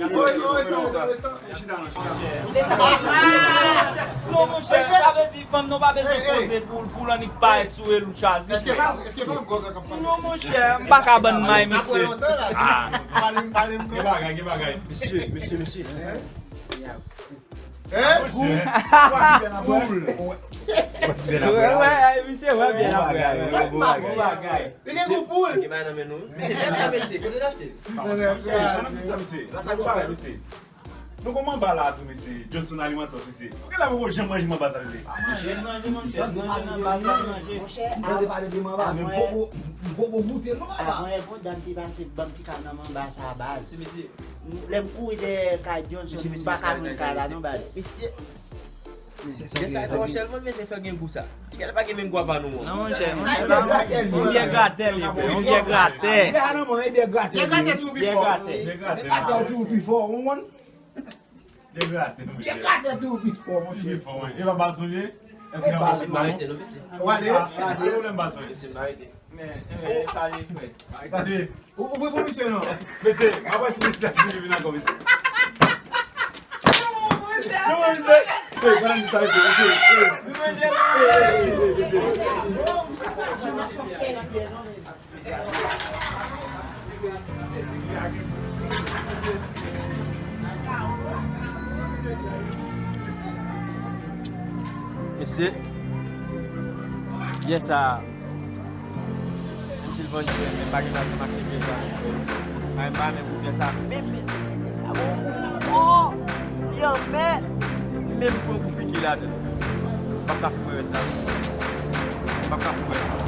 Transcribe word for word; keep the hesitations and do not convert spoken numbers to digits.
Non, monchè, sa vle di fanm nan pa bezwen poze pou, pou l annik parèt sou e l ou chazi. Èske pa, èske pa gòg an k ap pale? Non, monchè, m pa ka bann may, mesye. Ah. Gen bagay, gen bagay. Mesye, mesye, mesye. Hein? Monchè, poul. Wè, wè, misye wè byen apre. Bon bagay. Li gen gou poul. Gen bagay nan men nou. Mesye, fè sa, mesye. Kote n achte? Monchè, pa nan sa, mesye. Bon bagay, mesye. Nou gon manba la tou, mesye. Johnson Alimentos, mesye. Ou genlè poko janm manje manba sa, mesye. Manje, manje, manje, manje manba sa, manje. Monchè, al pale de manba, men m poko, m poko goute l non, manba. Avan, e bon dan ki pase ban m ti kal nan manba sa, baz. Lè m kouri dèyè kay Johnson, m pa ka jwenn kay la non, baz. Mesye. Mesye, sa e twa chèlman, mesye, fè gen gou sa. Kèl pa gen menm gou apa nou an. Non, monchè, yon vyè gratè li, yon vyè gratè. Vyè gratè tou pi fò. Vyè gratè. Vyè gratè tou pi fò, ou konprann? Vyè gratè, monchè. Vyè gratè tou pi fò, monchè. Pi fò, wi. E pa Bazon ye? Èske e pa Bazon? Mesye, m arete non, mesye. Wale, wale. Pwoblèm Bazon. Mesye, m arete. Men, e, sa ye, frè. Tande. Ou, ouvri pou misye non. Mesye, m ap wè si misye ap vin ankò, mesye. Kòman misye? Ey, pandan misye, mesye, mesye, ey. Ey, ey, ey, ey, mesye, mesye. Mesye, yè sa a, m di l vann jwèt, men pa gen lajan m achte jwèt sa. Ay, m pa renmen gou jwèt sa. Men, men, sa gon gou fò, li anmè, men m pran gou pike ladan. M p ap ka foume rès la. M p ap ka foume rès la.